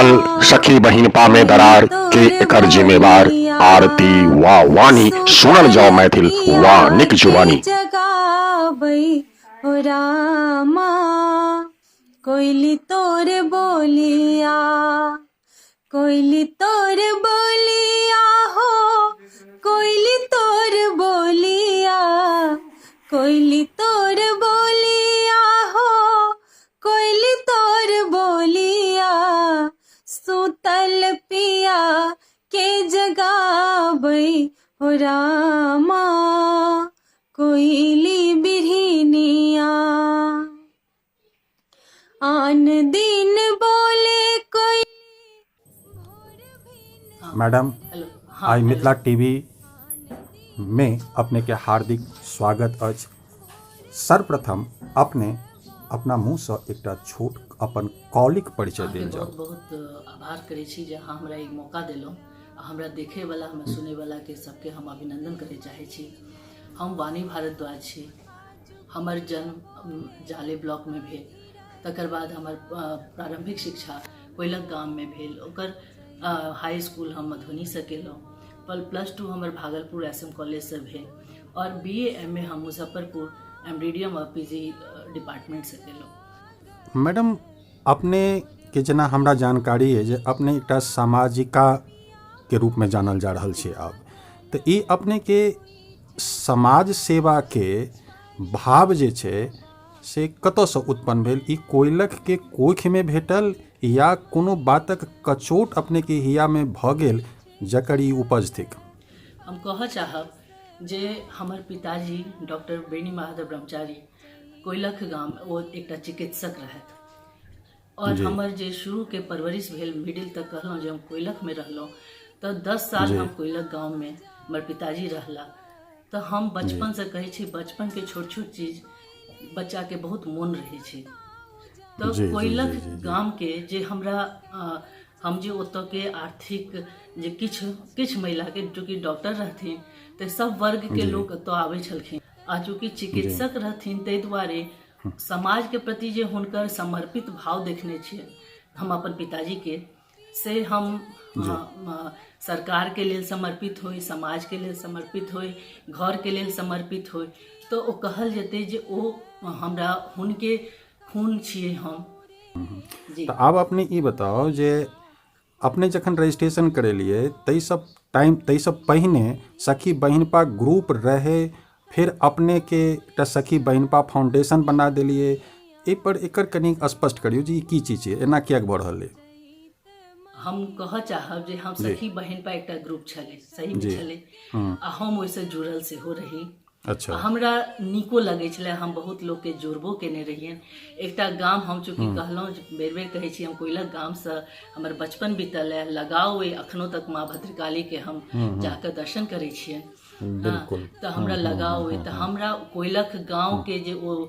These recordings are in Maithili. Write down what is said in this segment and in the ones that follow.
पड़ल सखी बहिनपा में दरार के एकर जिम्मेवार आरती वा वाणी सुनल जाओ मैथिल वा निक जुबानी। जगाबै हो रामा कोइली तोर बोलिया, कोइली तोर बोलिया हो, कोइली तोर बोलिया, कोइली तोर बोलिया हो, कोइली तोर बोलिया, सुतल पिया के जगाबै हो रामा कोइली बिरहिनिया। आन दिन बोले कोई। Madam, hello. आई मिथिला टीवी में अपने के हार्दिक स्वागत अछि। सर्वप्रथम अपने अपना मुँहसँ एकटा छोट अपन कौलिक परिचय अहाँके देल जाउ। बहुत बहुत आभार करै छी जे अहाँ हमरा ई मौका देलहुँ आ हमरा देखैवला, हमरा सुनैवलाके सबके हम अभिनन्दन करय चाहै छी। हम वाणी भारद्वाज छी। हमर जन्म जाले ब्लॉकमे भेल, तकर बाद हमर प्रारम्भिक शिक्षा कोइलख गाममे भेल। ओकर हाई स्कूल हम मधुबनीसँ केलहुँ। प्लस टू हमर भागलपुर एस एम कॉलेजसँ भेल आओर बी ए एम ए हम Muzaffarpur M D D M आओर पी जी डिपार्टमेंटसँ केलहुँ। मैडम, अपने के जेना हमरा जानकारी अइ जे अपने एकटा सामाजिकाके रूपमे जानल जा रहल छै आब, तऽ ई अपनेके समाज सेवाके भाव जे छै से कतऽसँ उत्पन्न भेल? ई कोयलखके कोखिमे भेटल या कोनो बातक कचोट अपनेके हियामे भऽ गेल जकर ई उपज थिक? हम कहऽ चाहब जे हमर पिताजी डॉक्टर बेनी बहादुर ब्रह्मचारी कोयलख गाम ओ एकटा चिकित्सक रहथि और हमर जे शुरूके परवरिश भेल, मिडिल तक कहलहुँ जे हम कोयलखमे रहलहुँ, तऽ 10 साल हम कोयलख गाममे हमर पिताजी रहला। तऽ हम बचपनसँ कहै छी, बचपनके छोट छोट चीज बच्चाके बहुत मोन रहै छै। तऽ कोयलख गामके जे हमरा हम जे ओतऽके आर्थिक जे किछु किछु महिलाके, चूँकि डॉक्टर रहथिन तऽ सब वर्गके लोक ओतऽ आबै छलखिन आ चूँकि चिकित्सक रहथिन ताहि दुआरे समाजके प्रति जे हुनकर समर्पित भाव देखने छियै हम अपन पिताजीके, से हम सरकारके लेल समर्पित होइ, समाजके लेल समर्पित होइ, घरके लेल समर्पित होइ, तऽ ओ कहल जेतै जे ओ हमरा हुनके खून छियै हम। जी। तऽ आब अपने ई बताउ जे अपने जखन रजिस्ट्रेशन करेलियै ताहिसँ टाइम ताहिसँ पहिने सखी बहिनपा ग्रुप रहै, फेर अपनेके एकटा सखी बहिनपा फाउंडेशन बना देलियै, एहिपर एकर कनि स्पष्ट करियौ जे ई की चीज छियै, एना किएक भऽ रहल अइ? हम कहऽ चाहब जे हम सखी बहिनपा एकटा ग्रुप छलै, सहीमे छलै आ हम ओहिसँ जुड़ल सेहो रही। हमरा नीको लगै छलै, हम बहुत लोकके जोड़बो केने रहियनि। एकटा गाम हम चूँकि कहलहुँ, बेर बेर कहै छी, हम कोइलख गामसँ हमर बचपन बीतल है, लगाव अइ अखनो तक माँ भद्रकालीके हम जाकऽ दर्शन करै छियनि। तऽ हमरा लगाव अइ। तऽ हमरा कोइलख गाँवके जे ओ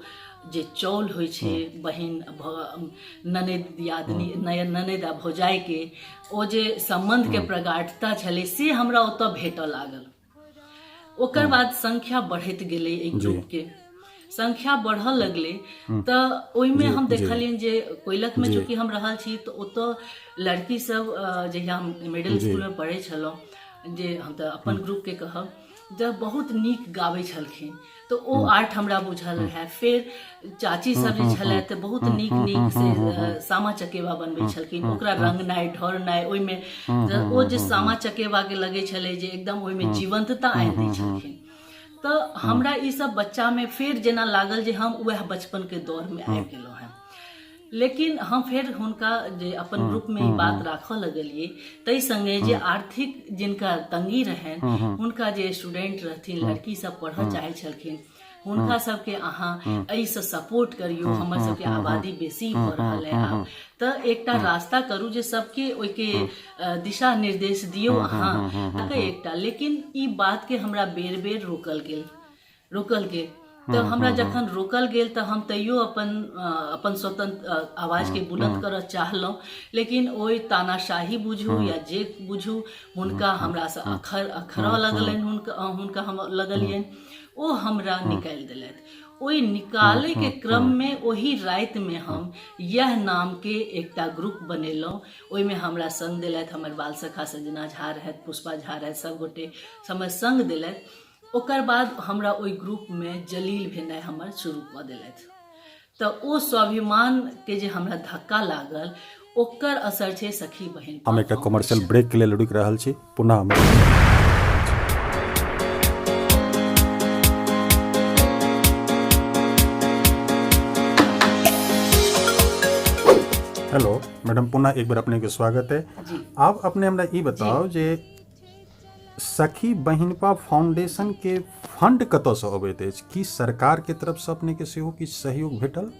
जे चौल होइ छै, बहिन ननैद दियादनी, ननैद आ भौजाइके ओ जे सम्बन्धके प्रगाढ़ता छलै से हमरा ओतऽ भेटऽ लागल। ओकर बाद संख्या बढ़ैत गेलै, एहि ग्रुपके संख्या बढ़ऽ लगलै तऽ ओहिमे हम देखलियनि जे कोइलखमे चूँकि हम रहल छी तऽ ओतऽ लड़की सब, जहिया हम मिडिल स्कूलमे पढ़ै छलहुँ, जे हम तऽ अपन ग्रुपके कहब, जब बहुत नीक गाबै छलखिन तऽ ओ आर्ट हमरा बुझल रहए। फेर चाची सब जे छलथि तऽ बहुत नीक नीक से सामा चकेवा बनबै छलखिन, ओकरा रंगनाइ ढोरनाइ, ओहिमे ओ जे सामा चकेवाके लगै छलै जे एकदम ओहिमे जीवंतता आनि दै छलखिन। तऽ हमरा ई सब बच्चामे फेर जेना लागल जे हम उएह बचपनके दौरमे आबि गेलहुँ हेँ। लेकिन हम फेर हुनका जे अपन ग्रुपमे ई बात राखऽ लगलियै, ताहि सङ्गे जे आर्थिक जिनका तंगी रहनि, हुनका जे स्टूडेंट रहथिन, लड़की सब पढ़ऽ चाहै छलखिन, हुनका सबके अहाँ एहिसँ सपोर्ट करियौ। हमर सबके आबादी बेसी भऽ रहल है आब, तऽ एकटा रास्ता करू जे सबके ओहिके दिशा निर्देश दियौ अहाँ एकटा। लेकिन ई बातके हमरा बेर बेर रोकल गेल, रोकल गेल। तऽ हमरा जखन रोकल गेल तऽ हम तैयो अपन अपन स्वतंत्र आवाजके बुलंद करऽ चाहलहुँ, लेकिन ओहि तानाशाही बुझू या जे बुझू, हुनका हमरासँ अखर अखरऽ लगलनि, हुनका हम लगलियनि, ओ हमरा निकालि देलथि। ओहि निकालैके क्रममे ओही रातिमे हम यह नामके एकटा ग्रुप बनेलहुँ। ओहिमे हमरा सङ्ग देलथि हमर बाल सखा संजना झा रहथि, पुष्पा झा रहथि, सब गोटे हमर सङ्ग देलथि। ओकर बाद हमरा ओहि ग्रुपमे जलील भेनाइ हमर शुरू कऽ देलथि। तऽ ओ स्वाभिमानके जे हमरा धक्का लागल ओकर असर छै सखी बहिन। हम एकटा कमर्शियल ब्रेक के लेल रुकि रहल छी, पुनः हम हेलो मैडम, पुनः एक बेर अपने के स्वागत है। आब अपने हमरा ई बताओ जे सखी बहिनपा फाउंडेशन के फंड कतऽसँ अबैत अछि? की सरकार के तरफसँ अपने के सेहो किछु सहयोग भेटल?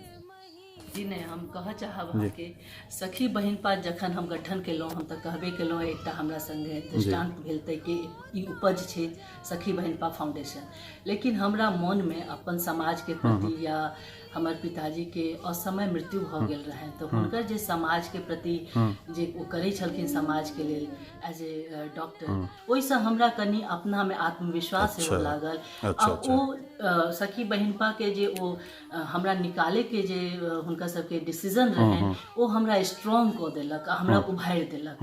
जी नहि, हम कहऽ चाहब अहाँके सखी बहिनपा जखन हम गठन केलहुँ, हम तऽ कहबे केलहुँ एकटा हमरा संगे दृष्टान्त भेल ताहिके ई उपज छै सखी बहिनपा फाउंडेशन। लेकिन हमरा मोनमे अपन समाजके प्रति या हमर पिताजीके असमय मृत्यु भऽ गेल रहनि तऽ हुनकर जे समाजके प्रति जे ओ करै छलखिन समाजके लेल एज ए डॉक्टर, ओहिसँ हमरा कनि अपनामे आत्मविश्वास सेहो लागल। आ ओ सखी बहिनपाके जे ओ हमरा निकालैके जे हुनका सबके डिसीजन रहनि ओ हमरा स्ट्रॉन्ग कऽ देलक आ हमरा उभारि देलक।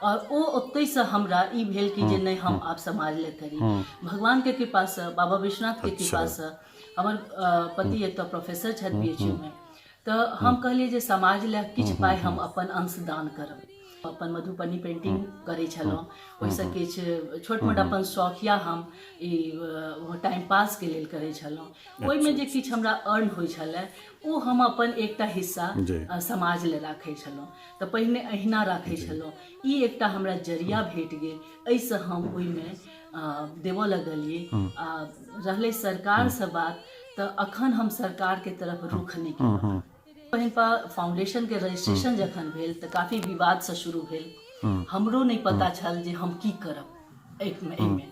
आओर ओ ओतहिसँ हमरा ई भेल कि जे नहि, हम आब समाज लए करी। भगवानके कृपासँ, बाबा विश्वनाथके कृपासँ हमर पति एतऽ प्रोफेसर छथि बी एच यू मे, तऽ हम कहलियै जे समाज लए किछु पाइ हम अपन अंशदान करब। अपन मधुबनी पेंटिंग करै छलहुँ, ओहिसँ किछु छोट मोट अपन शौकिया हम ई टाइम पासके लेल करै छलहुँ। ओहिमे जे किछु हमरा अर्न होइ छलै ओ हम अपन एकटा हिस्सा समाज लए राखै छलहुँ। तऽ पहिने अहिना राखै छलहुँ, ई एकटा हमरा जरिया भेट गेल, एहिसँ हम ओहिमे देबऽ लगलियै। आ रहलै सरकारसँ बात, तऽ अखन हम सरकारके तरफ रुख नहि केलहुँ। बहिनपा फाउंडेशनके रजिस्ट्रेशन जखन भेल तऽ काफी विवादसँ शुरू भेल। हमरो नहि पता छल जे हम की करब एहिमे।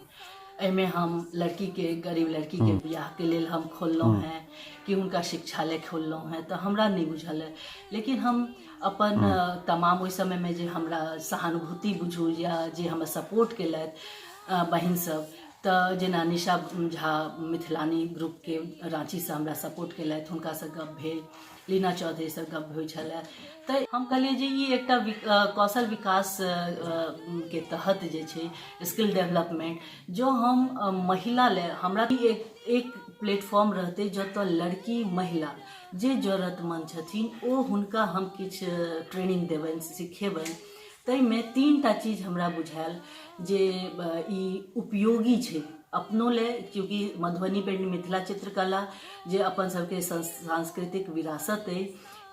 एहिमे हम लड़कीके, गरीब लड़कीके बियाहके लेल हम खोललहुँ हेँ कि हुनका शिक्षा लए खोललहुँ हेँ, तऽ हमरा नहि बुझल अइ। लेकिन हम अपन तमाम ओहि समयमे जे हमरा सहानुभूति बुझू या जे हमरा सपोर्ट केलथि बहिन सब, तऽ जेना निशा झा मिथिलानी ग्रुपके राँचीसँ हमरा सपोर्ट केलथि, हुनकासँ गप भेल, लीना चौधरीसँ गप होइ छलै। तऽ हम कहलियै जे ई एकटा कौशल विकास के तहत जे छै स्किल डेवलपमेंट, जो हम महिला ले हमरा एक एक प्लेटफॉर्म रहतै जतऽ लड़की महिला जे जरूरतमंद छथिन ओ हुनका हम किछु ट्रेनिंग देबनि, सिखेबनि। ताहिमे 3टा चीज हमरा बुझायल जे ई उपयोगी छै अपनो ले, क्योंकि मधुबनी पेंटिंग मिथिला चित्रकला जे अपन सबके सांस्कृतिक विरासत अइ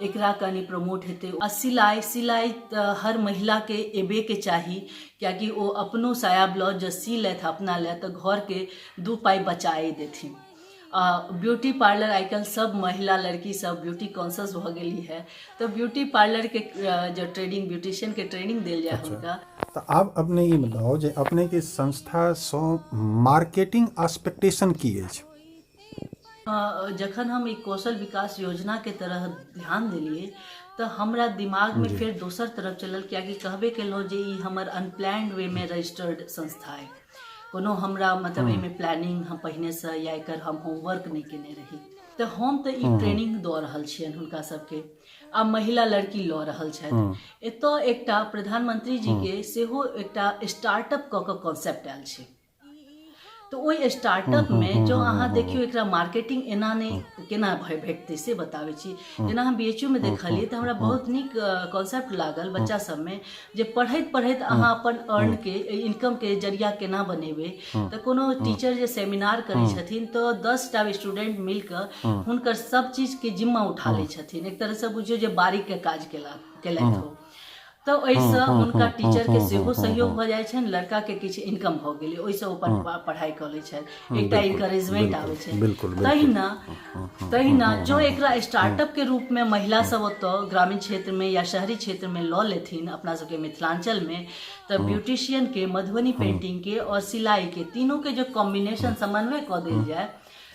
एकरा कनि प्रमोट हेतै। आ सिलाइ, सिलाइ तऽ हर महिलाके एबेके चाही, कियाकि ओ अपनो साया ब्लाउज जँ सी लेथि अपना लए तऽ घरके 2 पाइ बचाए देथिन। आ ब्यूटी पार्लर, आइ काल्हि सब महिला लड़की सब ब्यूटी कॉन्शियस भऽ गेली है, तऽ ब्यूटी पार्लरके जे ट्रेनिंग, ब्यूटिशियनके ट्रेनिंग देल जाय हुनका। तऽ आब अपने ई बताउ जे अपनेके संस्थासँ मार्केटिंग एक्सपेक्टेशन की अछि? जखन हम ई कौशल विकास योजनाके तरह ध्यान देलियै तऽ हमरा दिमागमे फेर दोसर तरफ चलल, कियाकि कहबे केलहुँ जे ई हमर अनप्लान्ड वेमे रजिस्टर्ड संस्था अइ। कोनो हमरा मतलब एहिमे प्लानिंग हम पहिनेसँ या एकर हम होमवर्क नहि केने रही। तऽ हम तऽ ई ट्रेनिंग दऽ रहल छियनि हुनका सबके आ महिला लड़की लऽ रहल छथि। एतऽ एकटा प्रधानमंत्री जीके सेहो एकटा स्टार्टअप कऽ कऽ कॉन्सेप्ट आयल छै, तऽ ओहि स्टार्टअपमे जँ अहाँ देखियौ एकरा मार्केटिंग एना नहि केना भेटतै से बताबै छी। जेना हम बी एच यू मे देखलियै तऽ हमरा बहुत नीक कॉन्सेप्ट लागल बच्चा सबमे जे पढ़ैत पढ़ैत अहाँ अपन अर्नके इनकमके जरिया केना बनेबै। तऽ कोनो टीचर जे सेमिनार करै छथिन तऽ 10टा स्टूडेंट मिल कऽ हुनकर सब चीजके जिम्मा उठा लै छथिन, एक तरहसँ बुझियौ जे बारीकके काज केलथि हो। तऽ ओहिसँ हुनका टीचरके सेहो सहयोग भऽ जाइ छनि, लड़काके किछु इनकम भऽ गेलै, ओहिसँ ओ अपन पढ़ाइ कऽ लै छथि, एकटा इनकरेजमेंट आबै छै। तहिना तहिना जँ एकरा स्टार्टअपके रूपमे महिला सब ओतऽ ग्रामीण क्षेत्रमे या शहरी क्षेत्रमे लऽ लेथिन अपना सबके मिथिलाञ्चलमे, तऽ ब्यूटिशियनके, मधुबनी पेंटिंगके आओर सिलाइके तीनूके जे कॉम्बिनेशन समन्वय कऽ देल जाय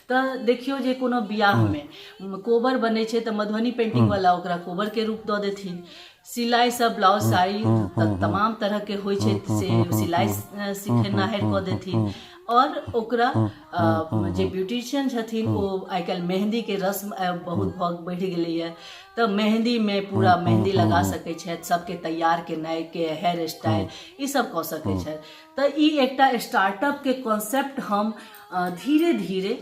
तऽ देखियौ जे कोनो बियाहमे कोबर बनै छै तऽ मधुबनी पेंटिंग वाला ओकरा कोबरके रूप दऽ देथिन, सिलाइ सब ब्लाउज साड़ी तमाम तरहके होइ छै से सिलाइ सिखेनाहर कऽ देथिन। आओर ओकरा जे ब्यूटिशियन छथिन ओ आइ काल्हि मेहन्दीके रस्म बहुत भऽ बढ़ि गेलैए, तऽ मेहन्दीमे पूरा मेहन्दी लगा सकै छथि, सबके तैयार केनाइके हेयर स्टाइल ई सब कऽ सकै छथि। तऽ ई एकटा स्टार्टअपके कॉन्सेप्ट हम धीरे धीरे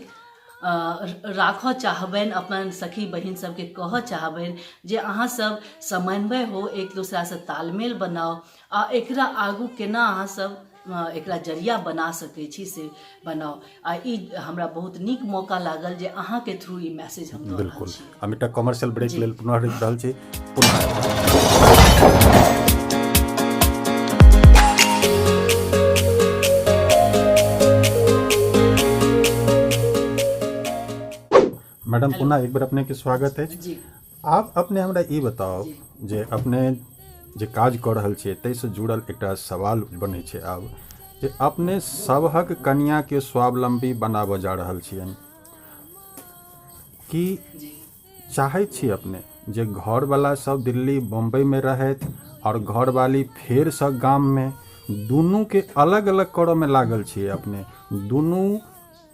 राखऽ चाहबनि, अपन सखी बहिन सबके कहऽ चाहबनि जे अहाँ सब समन्वय हो, एक दोसरासँ तालमेल बनाउ आ एकरा आगू केना अहाँ सब एकरा जरिया बना सकै छी से बनाउ। आ ई हमरा बहुत नीक मौका लागल जे अहाँके थ्रू ई मैसेज हम दऽ रहल बिल्कुल छी। हम एकटा कमर्शियल ब्रेक लेल पुनः रुकि रहल छी, पुनः मैडम पुनः एक बेर अपने के स्वागत अछि। जी। आब अपने हमरा ई बताउ जे अपने जे काज कऽ रहल छियै ताहिसँ जुड़ल एकटा सवाल बनै छै आब जे अपने सबहक कनियाँके स्वावलम्बी बनाबऽ जा रहल छियनि की चाहै छी अपने जे घरवला सब दिल्ली बम्बइमे रहथि आओर घरवाली फेरसँ गाममे, दुनूके अलग अलग करऽमे लागल छियै अपने, दुनू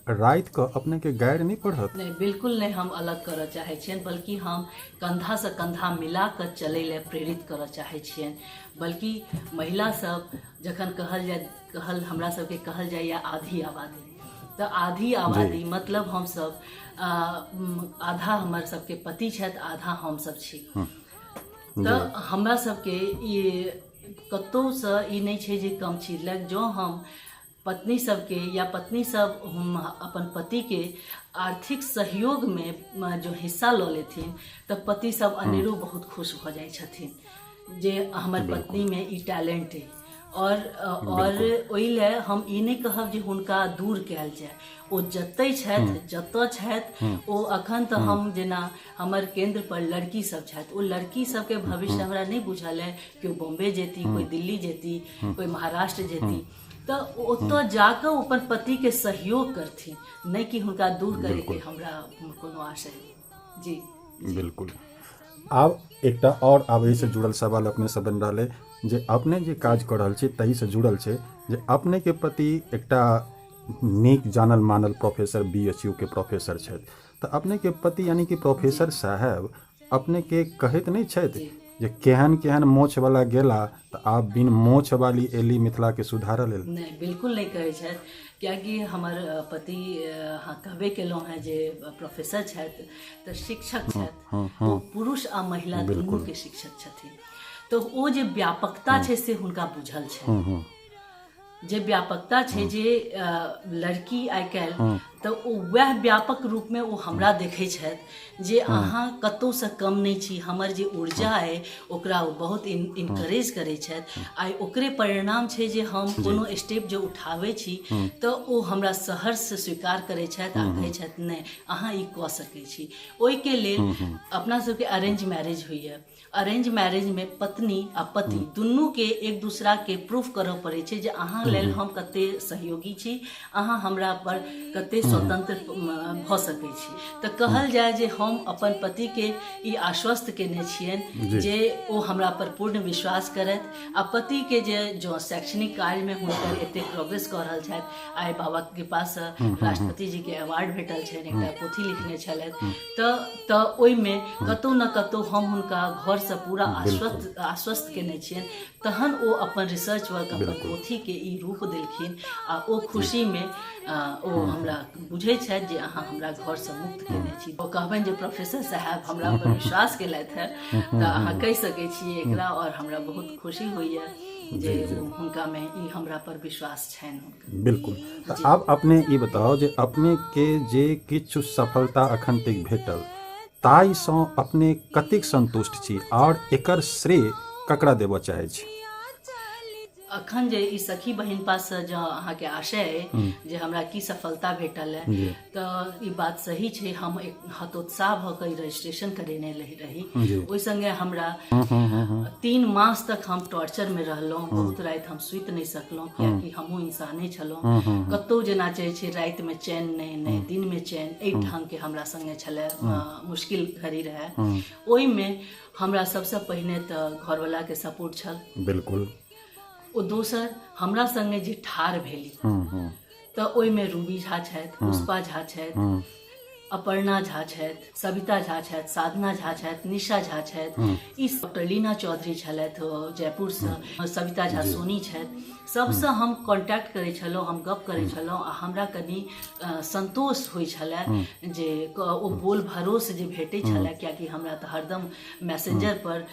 राति कऽ अपनेके गारि नहि पढ़त? नहि, बिल्कुल नहि हम अलग करऽ चाहै छियनि, बल्कि हम कन्धासँ कन्धा मिला कऽ चलै लए प्रेरित करऽ चाहै छियनि। बल्कि महिला सब जखन कहल जाय, कहल हमरा सबके कहल जाइए आधी आबादी, तऽ आधी आबादी मतलब हमसब आधा हमर सबके पति छथि, आधा हमसब छी। तऽ हमरा सबके ई कतहुसँ ई नहि छै जे कम छी। लाइक जँ हम पत्नी सबके या पत्नी सब हम अपन पतिके आर्थिक सहयोगमे जो हिस्सा लऽ लेथिन तऽ पति सब अनेरो बहुत खुश भऽ जाइ छथिन जे हमर पत्नीमे ई टैलेंट अइ। आओर ओहि लए हम ई नहि कहब जे हुनका दूर कयल जाय, ओ जतहि छथि, जतऽ छथि ओ अखन तऽ हम जेना हमर केन्द्र पर लड़की सब छथि, ओ लड़की सबके भविष्य हमरा नहि बुझल अइ, केओ बॉम्बे जेती, कोइ दिल्ली जेती, कोइ महाराष्ट्र जेती, तऽ ओतऽ जाकऽ ओ अपन पतिके सहयोग करथिन, नहि कि हुनका दूर करैके हमरा कोनो आशय जी। बिल्कुल। आब एकटा आओर आब एहिसँ जुड़ल सवाल अपनेसँ बनि रहल अइ जे अपने जे काज कऽ रहल छी ताहिसँ जुड़ल छै जे अपनेके पति एकटा नीक जानल मानल प्रोफेसर बी एच यू के प्रोफेसर छथि, तऽ अपनेके पति यानि कि प्रोफेसर साहेब अपनेके कहैत नहि छथि जे केहन केहन मोछवला गेला तऽ आब बिन मोछवाली एली मिथिलाके सुधारऽ लेल? नहि, बिल्कुल नहि कहै छथि, किएकि हमर पति अहाँ कहबे केलहुँ हेँ जे प्रोफेसर छथि तऽ शिक्षक छथि, ओ पुरुष आ महिला दुनूके शिक्षक छथिन, तऽ ओ जे व्यापकता छै से हुनका बुझल छनि, जे व्यापकता छै जे लड़की आइ काल्हि, तऽ ओ वएह व्यापक रूपमे ओ हमरा देखै छथि जे अहाँ कतहुसँ कम नहि छी। हमर जे ऊर्जा अइ ओकरा ओ बहुत इनकरेज करै छथि। आइ ओकरे परिणाम छै जे हम कोनो स्टेप जे उठाबै छी तऽ ओ हमरा सहर्ष स्वीकार करै छथि आ कहै छथि नहि अहाँ ई कऽ सकै छी। ओहिके लेल अपना सबके अरेंज मैरिज होइए, अरेंज मैरिजमे पत्नी आ पति दुनूके एक दूसराके प्रूफ करऽ पड़ै छै जे अहाँ लेल हम कते सहयोगी छी, अहाँ हमरा पर कते स्वतंत्र भऽ सकै छी। तऽ कहल जाय जे हम अपन पतिके ई आश्वस्त केने छियनि जे ओ हमरा पर पूर्ण विश्वास करथि आ पतिके जे जँ शैक्षणिक कार्यमे हुनकर एते प्रोग्रेस कऽ रहल छथि, आइ बाबा कृपासँ राष्ट्रपति जीके अवार्ड भेटल छनि, एकटा पोथी लिखने छलथि, तऽ ओहिमे कतहु ने कतहु हम हुनका घरसँ पूरा आश्वस्त आश्वस्त केने छियनि, तहन ओ अपन रिसर्च वर्क अपन पोथीके ई रूप देलखिन आ ओ खुशीमे ओ हमरा बुझै छथि जे अहाँ हमरा घरसँ मुक्त केने छी। ओ कहबनि जे प्रोफेसर साहब हमरा पर विश्वास केलथि हेँ तऽ अहाँ कहि सकै छियै एकरा, आओर हमरा बहुत खुशी होइए जे हुनकामे ई हमरा पर विश्वास छनि हुनका। बिल्कुल। तऽ आब अपने ई बताउ जे अपनेके जे किछु सफलता अखन तक भेटल ताहिसँ अपने कतेक संतुष्ट छी आओर एकर श्रेय ककरा देबऽ चाहै छी? अखन जे ई सखी बहिनपासँ जँ अहाँके आशय अइ जे हमरा की सफलता भेटल है, तऽ ई बात सही छै, हम एक हतोत्साह भऽ कऽ ई रजिस्ट्रेशन करेने रही। ओहि संगे हमरा 3 मास तक हम टॉर्चरमे रहलहुँ, बहुत राति हम सुति नहि सकलहुँ, कियाकि हमहूँ इंसाने छलहुँ, कतहु जेना चाहै छै रातिमे चैन नहि, नहि दिनमे चैन, एहि ढङ्गके हमरा संगे छलै, मुश्किल घड़ी रहै। ओहिमे हमरा सबसँ पहिने तऽ घरवलाके सपोर्ट छल। बिल्कुल। ओ दोसर हमरा संगे जे ठाढ़ भेली तऽ ओहिमे रूबी झा छथि, पुष्पा झा छथि, अपर्णा झा छथि, सविता झा छथि, साधना झा छथि, निशा झा छथि, ई डॉक्टर लीना चौधरी छलथि जयपुरसँ, सविता झा सोनी छथि। सबसँ हम कॉन्टैक्ट करै छलहुँ, हम गप करै छलहुँ आ हमरा कनि संतोष होइ छलै जे ओ बोल भरोस जे भेटै छलै, कियाकि हमरा तऽ हरदम मैसेंजर पर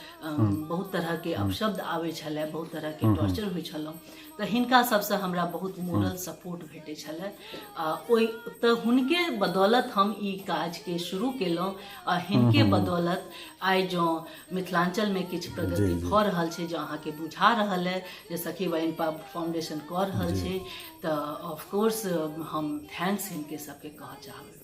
बहुत तरहके अपशब्द आबै छलै, बहुत तरहके टॉर्चर होइ छलहुँ, तऽ हिनका सबसँ हमरा बहुत मोरल सपोर्ट भेटै छलै। आ ओहि तऽ हुनके बदौलत हम ई काजके शुरू केलहुँ आ हिनके बदौलत आइ जँ मिथिलाञ्चलमे किछु प्रगति भऽ रहल छै, जँ अहाँके बुझा रहल अइ जे सखी बहिनपा फाउंडेशन कऽ रहल छै, तऽ ऑफकोर्स हम thanks हिनके सबके कहऽ चाहबै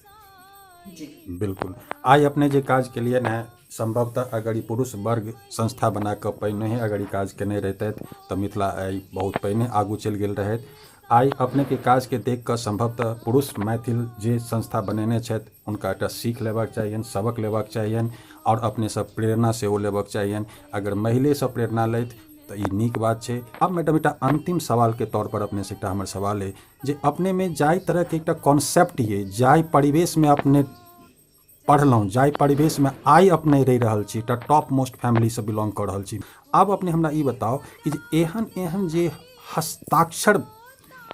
जी। बिल्कुल, आइ अपने जे काज केलियनि हेँ, सम्भवतः अगर ई पुरुष वर्ग संस्था बना कऽ पहिनहि अगर ई काज केने रहितथि तऽ मिथिला आइ बहुत पहिने आगू चलि गेल रहैत। आइ अपनेके काजके देख कऽ सम्भवतः पुरुष मैथिल जे संस्था बनेने छथि हुनका एकटा सीख लेबाक चाहियनि, सबक लेबाक चाहियनि आओर अपनेसँ प्रेरणा सेहो लेबाक चाहियनि। अगर महिलेसँ प्रेरणा लैथ तऽ ई नीक बात छै। आब मैडम एकटा अन्तिम सवालके तौरपर अपनेसँ एकटा हमर सवाल अइ जे अपनेमे जाहि तरहके एकटा कॉन्सेप्ट अइ, जाहि परिवेशमे अपने पढ़लहुँ, जाहि परिवेशमे आइ अपने रहि रहल छी, एकटा टॉप मोस्ट फैमिलीसँ बिलोंग कऽ रहल छी, आब अपने हमरा ई बताउ कि जे एहन एहन जे हस्ताक्षर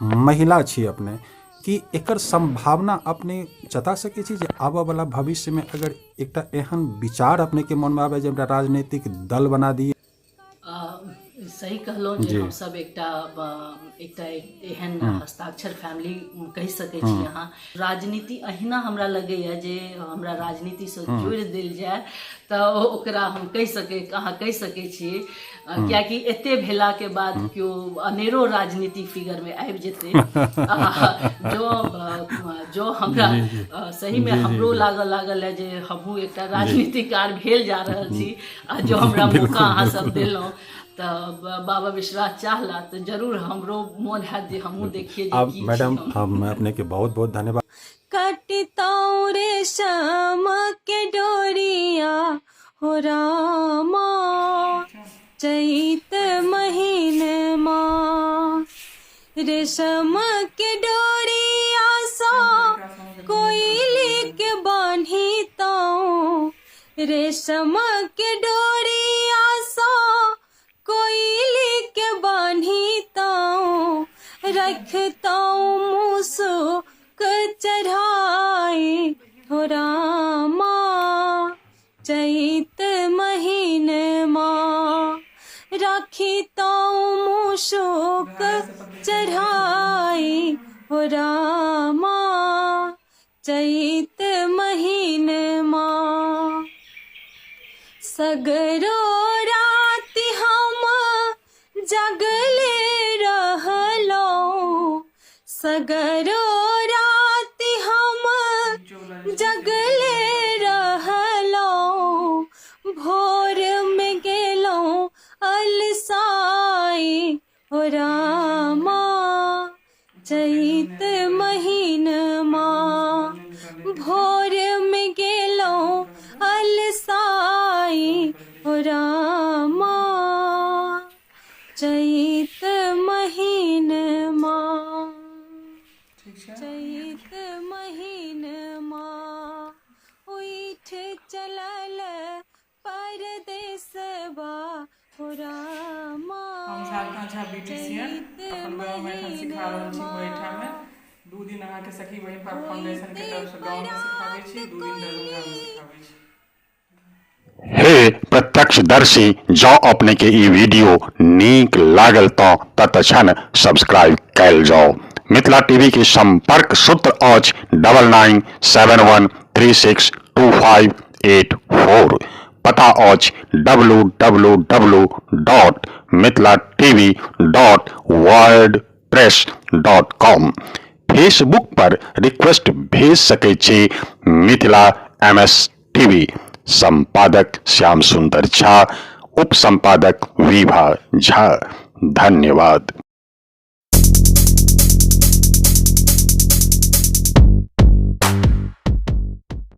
महिला छी अपने, कि एकर सम्भावना अपने जता सकै छी जे आबऽवला भविष्यमे अगर एकटा एहन विचार अपनेके मोनमे आबै जे एकटा राजनीतिक दल बना दिए? सही कहलहुँ जे हमसब एकटा एकटा एहन हस्ताक्षर फैमिली कहि सकै छी अहाँ। राजनीति अहिना हमरा लगैए जे हमरा राजनीतिसँ जोड़ि देल जाय तऽ ओकरा हम कहि सकै, अहाँ कहि सकै छियै, कियाकि एते भेलाके बाद केओ अनेरो राजनीति फिगरमे आबि जेतै। जो जो हमरा सहीमे हमरो लागऽ लागल है जे हमहूँ एकटा राजनीतिकार भेल जा रहल छी आ जो हमरा मौका अहाँ सब देलहुँ तऽ बाबा विश्वनाथ चाहला तऽ जरूर हमरो मोन हैत जे हमहूँ देखिए जे आब की छी मैडम हम। हम अपनेके बहुत बहुत धन्यवाद। कटतौ रे श्याम के डोरिया हो रामा चैत महीनमा, रेशम के डोरिया सा कोयली के बान्ही तौ, रेशम के डोरिया सा कोयली के बान्ही तौ, रखतौ मुसुक चढ़ाई हो रामा चैत महीनमा, रखितौ मुसुक चढ़ाई हो रामा चैत महीनमा। सगरो राति हम जगले रहलौं, सगरो राति हम जगले रहलौं, भोर में गेलौं अलसाई हो रामा चैत महीनमा, भोर में गेलौं अलसाई हो रामा चैत महीनमा, चैत महीनमा। उठ चलल परदेसबा हो रामा। हम साधना झा ब्यूटिशियन चैत अपन गाँवमे एखन सिखा रहल छी महीनमा। गोइठामे। 2 दिन अहाँके सखी बहिनपा फाउंडेशनके तरफसँ गाँवमे सिखाबै छी, 2 दिन दरभंगामे सिखाबै छी। हे प्रत्यक्षदर्शी, जँ अपने के ई वीडियो नीक लागल तऽ तत्क्षण सब्सक्राइब कयल जाउ। मिथिला टीवी के संपर्क सूत्र अछि 9971362584। पता अछि www.mithilatv.wordpress.com। Facebook पर रिक्वेस्ट भेज सकै छी मिथिला एम एस टीवी। संपादक श्याम सुंदर झा, उप संपादक विभा झा। धन्यवाद।